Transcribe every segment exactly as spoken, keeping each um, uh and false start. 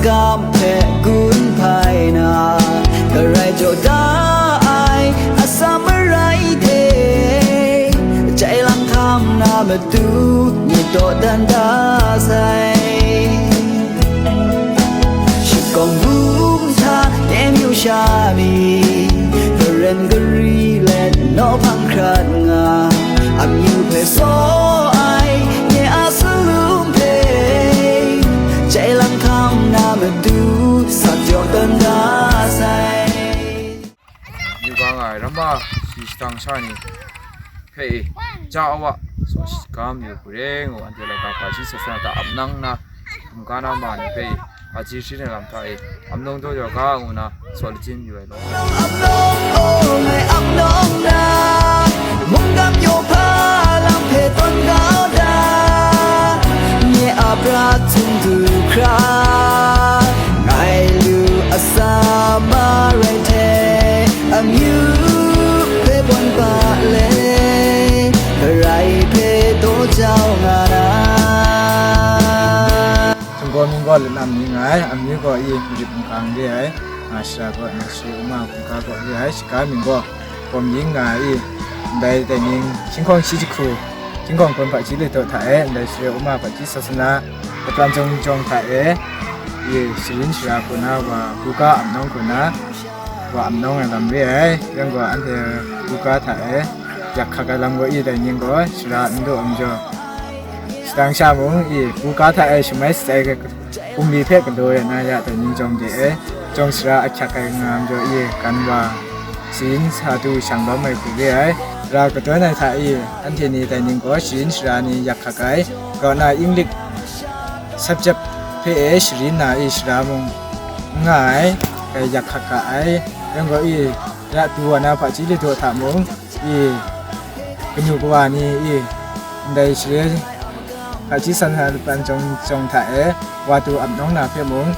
Gam hpe gun hpai na, garai jaw da ai atsam marai hte, jai lang hkam na matu, myit dawdan da sai. Shakawng bum hta, kemyu sha ni, garen gari let, nawhpang hkrat nga, amyu hpe saw ai, nye a salum hpe, jai lang hkam na matu, sak jaw dan da sai. Yu ga nga ai ramma shi shadang sha ni hpe e, ja wa, saw shi ga mayu hku re ngu, anhte laika hpaji sat sat na hta ap nang nna, hkungga na ma ni hpe e, hpaji sharin ai lam hta e, amnawng daw yaw ga ngu na, saw lachyum yu ai law. Amnawng, oh, ngai amnawng na, mungkan yaw hpa lam hpe tawn kau da, nye a pra htum du hkra, ngai lu atsam marai hte, amyu hpe bawn pa le, garai hpe daw jau nga na. Sumgaw Minggaw lanam ni nga ai, amyu gaw i Marip Nhkang re ai, nga shara gaw Nashri Uma hkungga gaw re ai, shaga mying gaw Gawm Ying nga ai, ndai dai ning, Shinghkawng shi jahku, Shinghkawng hpun hpaji ladaw hta e, ndai Share Uma hpaji sasana, lapran jawng jawng hta e, i sharin shara hku na wa, buga amnawng hku na, wa amnawng ai lam re ai, yang gaw anhte buga hta e, yak hkak ai lam gaw i dai ning gaw, shara n daw ai majaw, shadang sha mung i buga hta e shamai shatsai ai, bungli hpe galaw ya na ya dai ning jawng de e, jawng shara ahkyak ai nga majaw i, gan wa, sharin sa du shang lawm ai hku re ai, ra kadawn ai hta i, anhte ni dai ning gaw sharin shara ni yak hkak ai, kaw na English subject hpe e sharin na i shara mung n nga ai, dai yak hkak ga ai, yang gaw i, ya du wa na hpaji ladaw hta mung i, kanu kawa ni i, ndai share hpaji san san lapan jawng jawng hta e, wa du ap nawng na hpe mung,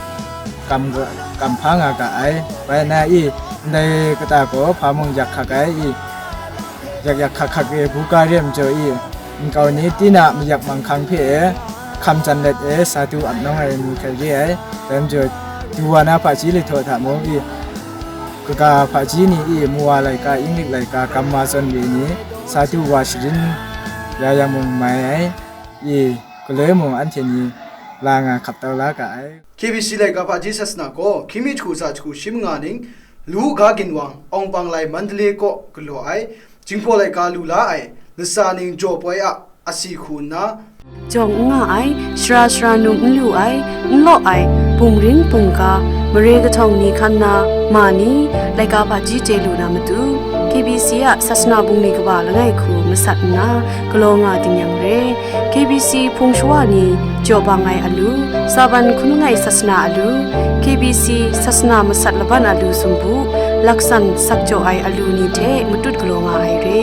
kam ga-, kam hpa nga ga ai. Bai na i, ndai kata gaw hpa mung yak hkak ai i, yak yak hkak hkak e buga re ai majaw i, nkau ni, tinang a mayak manghkang hpe e, hkam jan let e, sa du ap nawng ai ni hkrai re ai. Dai majaw, du wa na hpaji ladaw hta mung i, kaga hpaji ni i, Muwa laika, Inglik laika, gam ma zawn re ni, sa du wa sharin ya yang mung mai ai, i, galoi mung anhte ni la nga hkap tau la ga ai. K B C laika hpaji sasana gaw, hkying mi jahku tsa jahku shi manga ning, Lu Ga Ginwang, Awng Pang Lai Mandalay kaw galaw ai, Jinghpaw laika lu la ai, latsa ning jaw poi a, asi hku nna, jawng n nga ai, shara shara num n lu ai, n law ai, bungrin bungga, mare kahtawng ni hkan na, ma ni, laika hpaji chye lu na matu, K B C a sasana bungli kaba langai hku masat nna, galaw nga ding yang re, K B C hpung shawa ni jaw bang ai alu, Saban hkun langai sasana alu, K B C sasana masat laban alu sumpu, laksan sak jaw ai alu ni hte matut galaw nga ai re.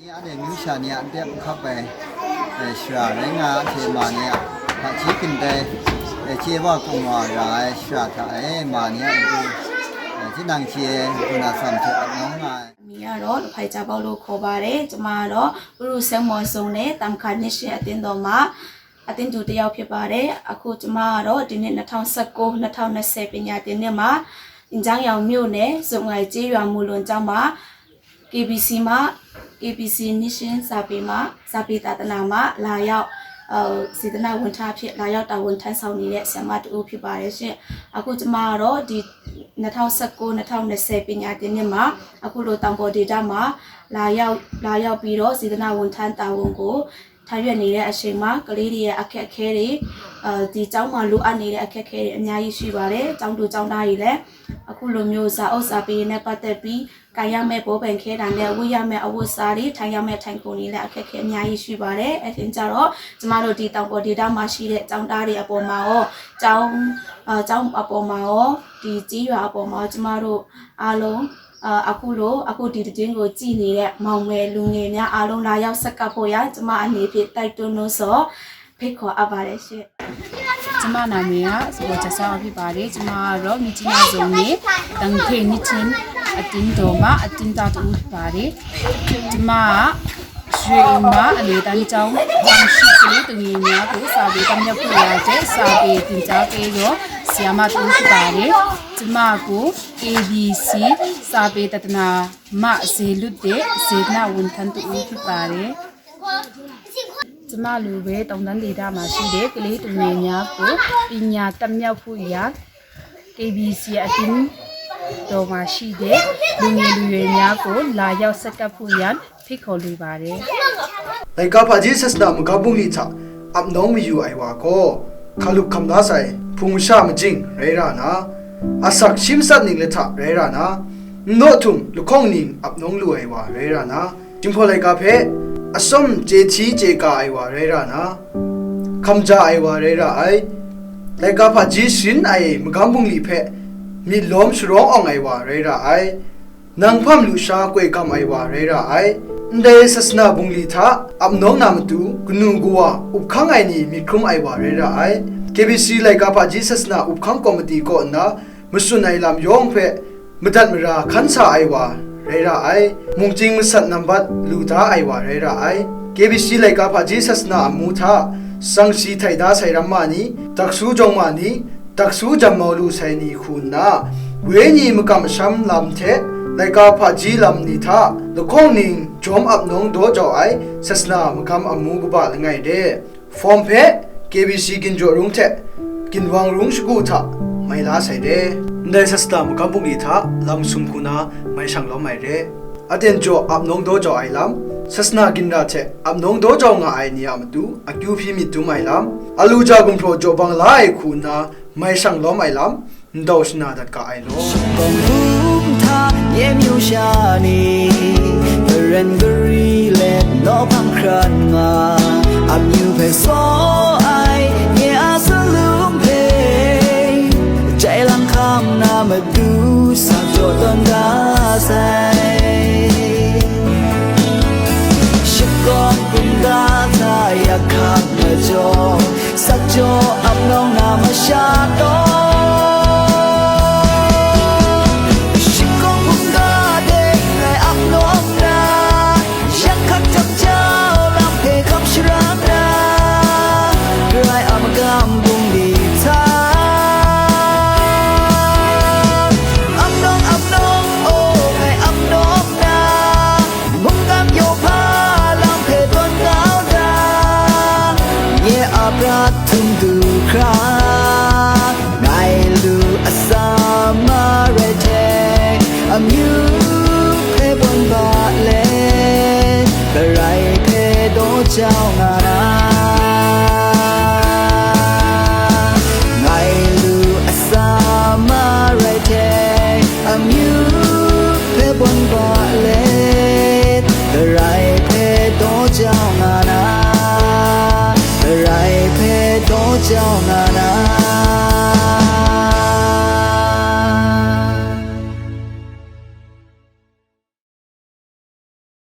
Ni a de myu sha ni a n tep n hkap ai, eh, shara rai nga, anhte ma ni a hpaji kandai, eh, chye wa kung wa ra ai shara hta e, ma ni a ngu, eh, tinang chye ai ngu na tsam hte ap nawng nga ai. အမည်ကတော့ လဖိုင်ကျားပေါက်လို့ခေါ်ပါတယ်။ ကျမကတော့ ဥရုစက်မော်စုံနဲ့ တမ်ခါနှစ်ရှင်အသင်းတော်မှာ အသင်းသူတစ်ယောက်ဖြစ်ပါတယ်။ အခုကျမကတော့ ဒီနှစ် နှစ်ထောင်ဆယ့်ကိုး နှစ်ထောင်နှစ်ဆယ် ပညာသင်နှစ်မှာ အင်ဂျန်းရောင်မြို့နယ် စုံငိုင်ကျေးရွာ မူလွန်ကျောင်းမှာ KBC မှာ KBC Mission စာပေမှာ စာပေသာသနာမှာ လာရောက် အဲ စေတနာဝန်ထမ်းအဖြစ် လာရောက်တာဝန်ထမ်းဆောင်နေတဲ့ ဆရာမတစ်ဦးဖြစ်ပါတယ်ရှင်။ အခုကျမကတော့ ဒီ နှစ်ထောင်ဆယ့်ကိုး နှစ်ထောင်နှစ်ဆယ် ပညာသင်နှစ်မှာ အခုလို တောင်ပေါ်ဒေသမှာ လာရောက် လာရောက်ပြီးတော့ စေတနာဝန်ထမ်းတာဝန်ကို ထမ်းရွက်နေတဲ့အချိန်မှာ ကလေးတွေရဲ့အခက်အခဲတွေ အဲ ဒီကျောင်းမှာလိုအပ်နေတဲ့အခက်အခဲတွေအများကြီးရှိပါတယ်။ ကျောင်းသူကျောင်းသားတွေလည်း အခုလိုမျိုးစာအုပ်စာပေနဲ့ပတ်သက်ပြီး ကိုင်ရမယ့်ဘောပင်ခဲတံတွေနဲ့ ဝတ်ရမယ့်အဝတ်အစားတွေ ထိုင်ရမယ့်ထိုင်ခုံတွေလည်း အခက်အခဲအများကြီးရှိပါတယ်။ အဲဒါကြောင့်ကျမတို့ဒီတောင်ပေါ်ဒေသမှာရှိတဲ့ကျောင်းသားတွေအပေါ်မှာရော ကျောင်း အဲ ကျောင်းအပေါ်မှာရော ဒီကျေးရွာအပေါ်မှာရော ကျမတို့အားလုံး အာအခုလိုအခုဒီသတင်းကိုကြည့်နေတဲ့မောင်မယ်လူငယ်များအားလုံးလာရောက်ဆက်ကပ်ဖို့ရန်ကျမအနေဖြင့်တိုက်တွန်းလို့ဆိုဖိတ်ခေါ်အပ်ပါတယ်ရှင်။ ကျမနာမည်ကစပေါ်ချက်စားဖြစ်ပါတယ်။ကျမကတော့မြစ်ကြီးနားဇုံနယ်တန်ထေနှစ်ချင်းအတင်းတော်မှအတင်းသားတစ်ဦးဖြစ်ပါတယ်။ကျမကရွှေအိမ်မှာအနေတန်းကျောင်းကျောင်းရှိကလေးသူငယ်များကိုစာပေတတ်မြောက်ဖို့ရတဲ့စာပေသင်ကြားပေးတော့ဆရာမတစ်ဦးဖြစ်ပါတယ်။ကျမကို A B C စာပေတတ်တနာမှစေလွတ်တဲ့စေတနာဝန်ထမ်းတစ်ဦးဖြစ်ပါတယ်။ကျမလိုပဲတောင်တန်းဒေသမှာရှိတဲ့ကလေးသူငယ်များကိုပညာတတ်မြောက်ဖို့ရန် K B C အတင်းတော်မှာရှိတဲ့လူငယ်လူရွယ်များကိုလာရောက်ဆက်ကပ်ဖို့ရန်ဖိတ်ခေါ်လိုပါတယ်။ လႆႈကပ်ဖႃႇၸီးသတ်ႉသၼႃႇမူၵပ်းပုင်ႇလီႇထႃႇ ဢပ်ႇၼွင်ႇမယူႇဢႆႇဝႃႇၵေႃႈ ၶႃႈလုၵ်ႈၶမ်ႇလႃႇသႂ်ႇ ၽုင်ႇမသျႃႉမၸိင်ႉ ရႆႇရႃႇၼႃႇ ဢသၢၵ်ႈသီးမသတ်ႉၼိင်ႇလႄႈထႃႇ ရႆႇရႃႇၼႃႇ ၼေႃႈထုမ်ႇ လုၵ်ႈၶွင်ႉၼိင်ႇ ဢပ်ႇၼွင်ႇလူႇဢႆႇဝႃႇ ရႆႇရႃႇၼႃႇ ၸိုင်ႈၽေႃႇလႆႈၵႃႈၽေး ဢသွမ်ႉၸေႇထီးၸေႇၵႃႇဢႆႇဝႃႇ ရႆႇရႃႇၼႃႇ ၶမ်ႇၸႃႇဢႆႇဝႃႇ ရႆႇရႃႇဢႆႇ လႆႈၵပ်ဖႃႇၸီးသတ်ႉသၼႃႇ မူၵပ်းပုင်ႇလီႇၽေး မိတ်ႈလွမ်သရွင်းဢွင်ႇဢႆႇဝႃႇ ရႆႇရႃႇဢႆႇ ၼင်ႈၽမ်ႉလူႇသျႃး ၵွႆႇၵမ်ႇဢႆႇဝႃႇ ရႆႇရႃႇဢႆႇ ဢၼ်တႄႉ သတ်ႉသၼႃႇပုင်ႇလီႇထႃႇ ဢပ်ႇၼွင်ႇၼႃႇမတူႇ ၵၼူႇၵႂႃႇ ဢုပ်ႇၶၢင်ႉဢႆႇၼႆႉ မိတ်ႈၶုမ်ႇဢႆႇဝႃႇ ရႆႇရႃႇဢႆႇ K B C လႆႈၵပ်ဖႃႇၸီးသတ်ႉသၼႃႇ ဢုပ်ႇၶၢင်ႉၵေႃႇမတီႇၵေႃႈၼႃႇ မသုၼ်ႇဢႆႈလမ်ယွင်းၽေး မတၢတ်ႈမရႃႇၶၼ်းသႃႇဢႆႇဝႃႇ ရႆႇရႃႇဢႆႇ မုၵ်ႉၸိင်ႇမသတ်ႉၼမ်ႉပတ်ႉ လူႇတႃႇဢႆႇဝႃႇ ရႆႇရႃႇဢႆႇ K B C လႆႈၵပ်ဖႃႇၸီးသတ်ႉသၼႃႇ ဢမူႉထႃႇ သင်ႇသီႇထႆႇတႃႇသႂ်ႇရမ်ႇမႃႇၼႆႉ တၵ်ႉသူးၸွင်ႇမႃႇၼႆႉ တၵ်ႉသူးၸမ်မဝ်လူႇသႂ်ႇၼႆႉ ၶုၼ်ႇၼႃႇ ဝေးၼီႇမၵမ်ႇသျမ်းလမ်ႇထႅင်ႈ လႆႈၵပ်ဖႃႇၸီးလမ်ႇၼႆႉထႃႇ လၵွင်ႉၼိင်ႇ ၸွမ်ဢပ်ႇၼွင်ႇတေႃႇၸဝ်ႈဢႆႇ သတ်ႉသၼႃႇမၵမ်ႇဢမူႉၵႂႃႇလႆႈငၢႆႈတႄႉ ၾွမ်ႇၽေး K B C ၵိၼ်ၸေႃႇရုံးထႅင်ႈ ၵိၼ်ဝၢင်းရုံးသၵူႇထႃႇ မႆႈလႃးသႂ်ႇတႄႉ ၼႂ်းသတ်ႉသၼႃႇမူၵပ်းပုင်ႇလီႇထႃႇ လမ်ႇသုမ်ၶုၼ်ႇၼႃႇ မႆႈသၢင်ႇလွမ်ႈမႆႈတႄႉ ဢတဵၼ်ႇၸေႃႇ ဢပ်ႇၼွင်ႇတေႃႇၸဝ်ႈဢႆႇလမ်ႇ သတ်ႉသၼႃႇၵိၼ်ရႃႇထႅင်ႈ ဢပ်ႇၼွင်ႇတေႃႇၸဝ်ႈငႃႇဢႆႇၼႆႉ ဢမတူႇ ဢၵျူဝ်းၽီးမိတ်ႈတုမ်ႇဢႆႇလမ်ႇ ဢလူႇၸႃႇၵုမ်ႇၽြူဝ်ႇ ၸေႃႇပၢင်လႃးဢႆႇၶုၼ်ႇၼႃႇ မႆႈသၢင်ႇလွမ်ႈဢႆႇလမ်ႇ ၼႂ်းသတ်ႉသၼႃႇတၵႃႇဢႆႇလေႃး